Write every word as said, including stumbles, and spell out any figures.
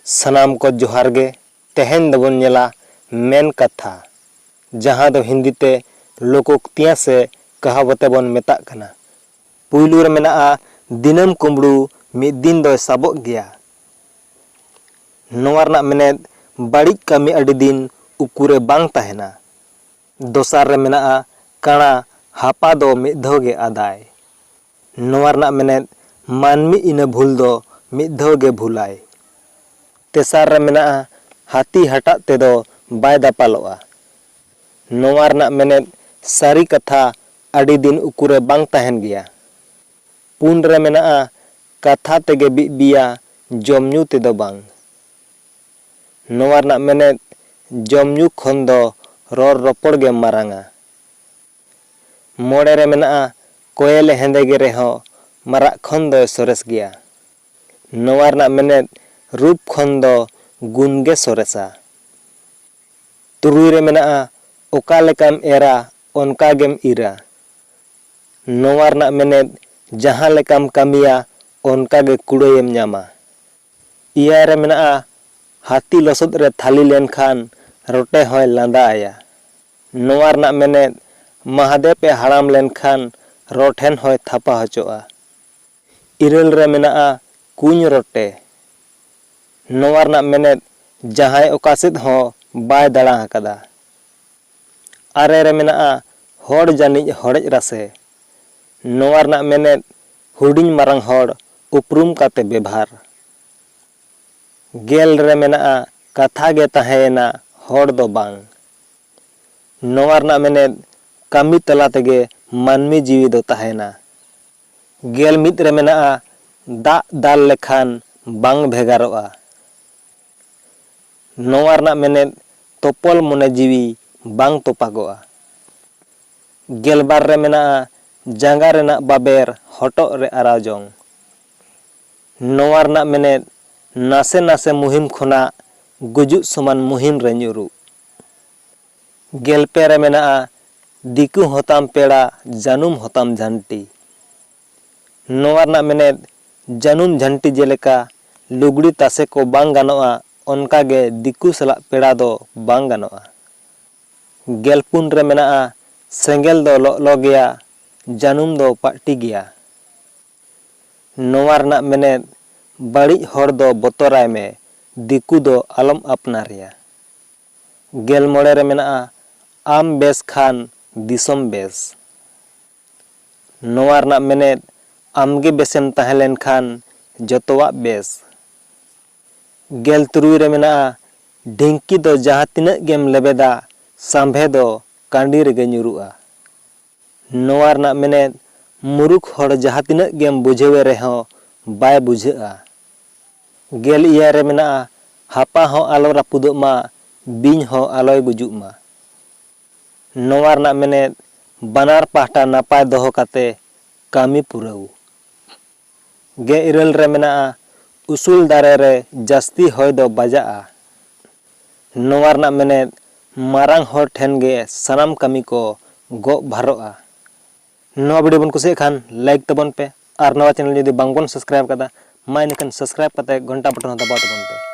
ᱥᱟᱱᱟᱢ ᱠᱚ ᱡᱚᱦᱟᱨ ᱜᱮ᱾ ᱛᱮᱦᱮᱧ ᱫᱚᱵᱚᱱ ᱧᱮᱞᱟ ᱢᱮᱱ ᱠᱟᱛᱷᱟ, ᱡᱟᱦᱟᱸ ᱫᱚ ᱦᱤᱱᱫᱤ ᱛᱮ ᱞᱳᱠᱳᱠᱛᱤᱭᱟᱸ ᱥᱮ ᱠᱟᱦᱟᱣᱚᱛᱮ ᱵᱚᱱ ᱢᱮᱛᱟᱜ ᱠᱟᱱᱟ᱾ ᱯᱩᱭᱞᱩ ᱨᱮ ᱢᱮᱱᱟᱜᱼᱟ, ᱫᱤᱱᱟᱹᱢ ᱠᱩᱢᱵᱽᱲᱩ ᱢᱤᱫ ᱫᱤᱱ ᱫᱚᱭ ᱥᱟᱵᱚᱜ ᱜᱮᱭᱟ᱾ ᱱᱚᱣᱟ ᱨᱮᱱᱟᱜ ᱢᱮᱱᱮᱫ, ᱵᱟᱹᱲᱤᱡ ᱠᱟᱹᱢᱤ ᱟᱹᱰᱤ ᱫᱤᱱ ᱩᱠᱩᱨᱮ ᱵᱟᱝ ᱛᱟᱦᱮᱱᱟ᱾ ᱫᱚᱥᱟᱨ ᱨᱮ ᱢᱮᱱᱟᱜᱼᱟ, ᱠᱟᱬᱟ ᱦᱟᱯᱟ ᱫᱚ ᱢᱤᱫ ᱫᱷᱟᱣ ᱜᱮ ᱟᱫᱟᱭ᱾ ᱱᱚᱣᱟ ᱨᱮᱱᱟᱜ ᱢᱮᱱᱮᱫ, ᱢᱟᱹᱱᱢᱤ ᱤᱱᱟᱹ ᱵᱷᱩᱞ ᱫᱚ ᱢᱤᱫ ᱫᱷᱟᱣ ᱜᱮ ᱵᱷᱩᱞᱟᱭ᱾ ᱛᱮᱥᱟᱨ ᱨᱮ ᱢᱮᱱᱟᱜᱼᱟ, ᱦᱟᱹᱛᱤ ᱦᱟᱴᱟᱜ ᱛᱮᱫᱚ ᱵᱟᱭ ᱫᱟᱯᱟᱞᱚᱜᱼᱟ᱾ ᱱᱚᱣᱟ ᱨᱮᱱᱟᱜ ᱢᱮᱱᱮᱫ, ᱥᱟᱹᱨᱤ ᱠᱟᱛᱷᱟ ᱟᱹᱰᱤ ᱫᱤᱱ ᱩᱠᱩᱨᱮ ᱵᱟᱝ ᱛᱟᱦᱮᱱ ᱜᱮᱭᱟ᱾ ᱯᱩᱱ ᱨᱮ ᱢᱮᱱᱟᱜᱼᱟ, ᱠᱟᱛᱷᱟ ᱛᱮᱜᱮ ᱵᱤᱜ ᱵᱤᱭᱟ, ᱡᱚᱢ ᱧᱩ ᱛᱮᱫᱚ ᱵᱟᱝ᱾ ᱱᱚᱣᱟ ᱨᱮᱱᱟᱜ ᱢᱮᱱᱮᱫ, ᱡᱚᱢ ᱧᱩ ᱠᱷᱚᱱ ᱫᱚ ᱨᱚᱲ ᱨᱚᱯᱚᱲ ᱜᱮ ᱢᱟᱨᱟᱝᱟ᱾ ᱢᱚᱬᱮ ᱨᱮ ᱢᱮᱱᱟᱜᱼᱟ, ᱠᱚᱭᱮᱞ ᱦᱮᱸᱫᱮ ᱜᱮ ᱨᱮᱦᱚᱸ ᱢᱟᱨᱟᱜ ᱠᱷᱚᱱ ᱫᱚᱭ ᱥᱚᱨᱮᱥ ᱜᱮᱭᱟ᱾ ᱱᱚᱣᱟ ᱨᱮᱱᱟᱜ ᱢᱮᱱᱮᱫ, ᱨᱩᱯ ᱠᱷᱚᱱ ᱫᱚ ᱜᱩᱱ ᱜᱮ ᱥᱚᱨᱮᱥᱟ᱾ ᱛᱩᱨᱩᱭ ᱨᱮ ᱢᱮᱱᱟᱜᱼᱟ, ᱚᱠᱟ ᱞᱮᱠᱟᱢ ᱮᱨᱟ, ᱚᱱᱠᱟ ᱜᱮᱢ ᱤᱨᱟ᱾ ᱱᱚᱣᱟ ᱨᱮᱱᱟᱜ ᱢᱮᱱᱮᱫ, ᱡᱟᱦᱟᱸ ᱞᱮᱠᱟᱢ ᱠᱟᱹᱢᱤᱭᱟ, ᱚᱱᱠᱟ ᱜᱮ ᱠᱩᱲᱟᱹᱭᱮᱢ ᱧᱟᱢᱟ᱾ ᱮᱭᱟᱭ ᱨᱮ ᱢᱮᱱᱟᱜᱼᱟ, ᱦᱟᱹᱛᱤ ᱞᱚᱥᱚᱫ ᱨᱮ ᱛᱷᱟᱹᱞᱤ ᱞᱮᱱᱠᱷᱟᱱ ᱨᱚᱴᱮ ᱦᱚᱸᱭ ᱞᱟᱸᱫᱟ ᱟᱭᱟ᱾ ᱱᱚᱣᱟ ᱨᱮᱱᱟᱜ ᱢᱮᱱᱮᱫ, ᱢᱟᱦᱟᱫᱮᱵ ᱮ ᱦᱟᱲᱟᱢ ᱞᱮᱱᱠᱷᱟᱱ ᱨᱚ ᱴᱷᱮᱱ ᱦᱚᱸᱭ ᱛᱷᱟᱯᱟ ᱦᱚᱪᱚᱜᱼᱟ᱾ ᱤᱨᱟᱹᱞ ᱨᱮ ᱢᱮᱱᱟᱜᱼᱟ, ᱠᱩᱧ ᱨᱚᱴᱮ᱾ ᱱᱚᱣᱟ ᱨᱮᱱᱟᱜ ᱢᱮᱱᱮᱫ, ᱡᱟᱦᱟᱸᱭ ᱚᱠᱟ ᱥᱮᱫ ᱦᱚᱸ ᱵᱟᱭ ᱫᱟᱬᱟ ᱟᱠᱟᱫᱟ᱾ ᱟᱨᱮ ᱨᱮ ᱢᱮᱱᱟᱜᱼᱟ, ᱦᱚᱲ ᱡᱟᱹᱱᱤᱡ ᱦᱚᱲᱮᱡ ᱨᱟᱥᱮ᱾ ᱱᱚᱣᱟ ᱨᱮᱱᱟᱜ ᱢᱮᱱᱮᱫ, ᱦᱩᱰᱤᱧ ᱢᱟᱨᱟᱝ ᱦᱚᱲ ᱩᱯᱨᱩᱢ ᱠᱟᱛᱮ ᱵᱮᱵᱷᱟᱨ᱾ ᱜᱮᱞ ᱨᱮ ᱢᱮᱱᱟᱜᱼᱟ, ᱠᱟᱛᱷᱟ ᱜᱮ ᱛᱟᱦᱮᱸᱭᱮᱱᱟ, ᱦᱚᱲ ᱫᱚ ᱵᱟᱝ᱾ ᱱᱚᱣᱟ ᱨᱮᱱᱟᱜ ᱢᱮᱱᱮᱫ, ᱠᱟᱹᱢᱤ ᱛᱟᱞᱟ ᱛᱮᱜᱮ ᱢᱟᱹᱱᱢᱤ ᱡᱤᱣᱤ ᱫᱚ ᱛᱟᱦᱮᱱᱟ᱾ ᱜᱮᱞ ᱢᱤᱫ ᱨᱮ ᱢᱮᱱᱟᱜᱼᱟ, ᱫᱟᱜ ᱫᱟᱞ ᱞᱮᱠᱷᱟᱱ ᱵᱟᱝ ᱵᱷᱮᱜᱟᱨᱚᱜᱼᱟ᱾ ᱱᱚᱣᱟ ᱨᱮᱱᱟᱜ ᱢᱮᱱᱮᱫ, ᱛᱚᱯᱚᱞ ᱢᱚᱱᱮ ᱡᱤᱣᱤ ᱵᱟᱝ ᱛᱚᱯᱟᱜᱚᱜᱼᱟ᱾ ᱜᱮᱞᱵᱟᱨ ᱨᱮ ᱢᱮᱱᱟᱜᱼᱟ, ᱡᱟᱸᱜᱟ ᱨᱮᱱᱟᱜ ᱵᱟᱵᱮᱨ ᱦᱚᱴᱚᱜ ᱨᱮ ᱟᱨᱟᱣ ᱡᱚᱝ᱾ ᱱᱚᱣᱟ ᱨᱮᱱᱟᱜ ᱢᱮᱱᱮᱫ, ᱱᱟᱥᱮ ᱱᱟᱥᱮ ᱢᱩᱦᱤᱢ ᱠᱷᱚᱱᱟᱜ ᱜᱩᱡᱩᱜ ᱥᱚᱢᱟᱱ ᱢᱩᱦᱤᱢ ᱨᱮ ᱧᱩᱨᱩᱜ᱾ ᱜᱮᱞ ᱯᱮ ᱨᱮ ᱢᱮᱱᱟᱜᱼᱟ, ᱫᱤᱠᱩ ᱦᱚᱸᱛᱟᱢ ᱯᱮᱲᱟ, ᱡᱟᱹᱱᱩᱢ ᱦᱚᱸᱛᱟᱢ ᱡᱷᱟᱹᱱᱴᱤ᱾ ᱱᱚᱣᱟ ᱨᱮᱱᱟᱜ ᱢᱮᱱᱮᱫ, ᱡᱟᱹᱱᱩᱢ ᱡᱷᱟᱹᱱᱴᱤ ᱡᱮᱞᱮᱠᱟ ᱞᱩᱜᱽᱲᱤ ᱛᱟᱥᱮ ᱠᱚ ᱵᱟᱝ ᱜᱟᱱᱚᱜᱼᱟ, ᱚᱱᱠᱟ ᱜᱮ ᱫᱤᱠᱩ ᱥᱟᱞᱟᱜ ᱯᱮᱲᱟ ᱫᱚ ᱵᱟᱝ ᱜᱟᱱᱚᱜᱼᱟ᱾ ᱜᱮᱞ ᱯᱩᱱ ᱨᱮ ᱢᱮᱱᱟᱜᱼᱟ, ᱥᱮᱸᱜᱮᱞ ᱫᱚ ᱞᱚᱜᱼᱞᱚ ᱜᱮᱭᱟ, ᱡᱟᱹᱱᱩᱢ ᱫᱚ ᱯᱟᱹᱴᱤ ᱜᱮᱭᱟ᱾ ᱱᱚᱣᱟ ᱨᱮᱱᱟᱜ ᱢᱮᱱᱮᱫ, ᱵᱟᱹᱲᱤᱡ ᱦᱚᱲ ᱫᱚ ᱵᱚᱛᱚᱨᱟᱭ ᱢᱮ, ᱫᱤᱠᱩ ᱫᱚ ᱟᱞᱚᱢ ᱟᱯᱱᱟᱨᱮᱭᱟ᱾ ᱜᱮᱞ ᱢᱚᱬᱮ ᱨᱮ ᱢᱮᱱᱟᱜᱼᱟ, ᱟᱢ ᱵᱮᱥ ᱠᱷᱟᱱ ᱫᱤᱥᱚᱢ ᱵᱮᱥ᱾ ᱱᱚᱣᱟ ᱨᱮᱱᱟᱜ ᱢᱮᱱᱮᱫ, ᱟᱢᱜᱮ ᱵᱮᱥᱮᱢ ᱛᱟᱦᱮᱸ ᱞᱮᱱᱠᱷᱟᱱ ᱡᱚᱛᱚᱣᱟᱜ ᱵᱮᱥ᱾ ᱜᱮᱞ ᱛᱩᱨᱩᱭ ᱨᱮ ᱢᱮᱱᱟᱜᱼᱟ, ᱰᱷᱤᱝᱠᱤ ᱫᱚ ᱡᱟᱦᱟᱸ ᱛᱤᱱᱟᱹᱜ ᱜᱮᱢ ᱞᱮᱵᱮᱫᱟ, ᱥᱟᱢᱵᱷᱮ ᱫᱚ ᱠᱟᱺᱰᱤ ᱨᱮᱜᱮ ᱧᱩᱨᱩᱜᱼᱟ᱾ ᱱᱚᱣᱟ ᱨᱮᱱᱟᱜ ᱢᱮᱱᱮᱫ, ᱢᱩᱨᱩᱠᱷ ᱦᱚᱲ ᱡᱟᱦᱟᱸ ᱛᱤᱱᱟᱹᱜ ᱜᱮᱢ ᱵᱩᱡᱷᱟᱹᱣᱮ ᱨᱮᱦᱚᱸ ᱵᱟᱭ ᱵᱩᱡᱷᱟᱹᱜᱼᱟ᱾ ᱜᱮᱞ ᱮᱭᱟᱭ ᱨᱮ ᱢᱮᱱᱟᱜᱼᱟ, ᱦᱟᱯᱟ ᱦᱚᱸ ᱟᱞᱚ ᱨᱟᱹᱯᱩᱫᱚᱜ ᱢᱟ, ᱵᱤᱧ ᱦᱚᱸ ᱟᱞᱚᱭ ᱜᱩᱡᱩᱜ ᱢᱟ᱾ ᱱᱚᱣᱟ ᱨᱮᱱᱟᱜ ᱢᱮᱱᱮᱫ, ᱵᱟᱱᱟᱨ ᱯᱟᱦᱴᱟ ᱱᱟᱯᱟᱭ ᱫᱚᱦᱚ ᱠᱟᱛᱮ ᱠᱟᱹᱢᱤ ᱯᱩᱨᱟᱹᱣ᱾ ᱜᱮᱞ ᱤᱨᱟᱹᱞ ᱨᱮ ᱢᱮᱱᱟᱜᱼᱟ, ᱩᱥᱩᱞ ᱫᱟᱨᱮ ᱨᱮ ᱡᱟᱹᱥᱛᱤ ᱦᱚᱭ ᱫᱚ ᱵᱟᱡᱟᱜᱼᱟ᱾ ᱱᱚᱣᱟ ᱨᱮᱱᱟᱜ ᱢᱮᱱᱮᱫ, ᱢᱟᱨᱟᱝ ᱦᱚᱲ ᱴᱷᱮᱱ ᱜᱮ ᱥᱟᱱᱟᱢ ᱠᱟᱹᱢᱤ ᱠᱚ ᱜᱚᱜ ᱵᱷᱟᱨᱚᱜᱼᱟ᱾ ᱱᱚᱣᱟ video ᱵᱚᱱ ᱠᱩᱥᱤᱭᱟᱜ ᱠᱷᱟᱱ like ᱛᱟᱵᱚᱱ ᱯᱮ, ᱟᱨ ᱱᱚᱣᱟ channel ᱡᱩᱫᱤ ᱵᱟᱝᱵᱚᱱ subscribe ᱠᱟᱫᱟ, ᱢᱟ ᱮᱱᱠᱷᱟᱱ subscribe ᱠᱟᱛᱮ ᱜᱷᱚᱱᱴᱟ button ᱦᱚᱸ ᱫᱟᱵᱟᱣ ᱛᱟᱵᱚᱱ ᱯᱮ᱾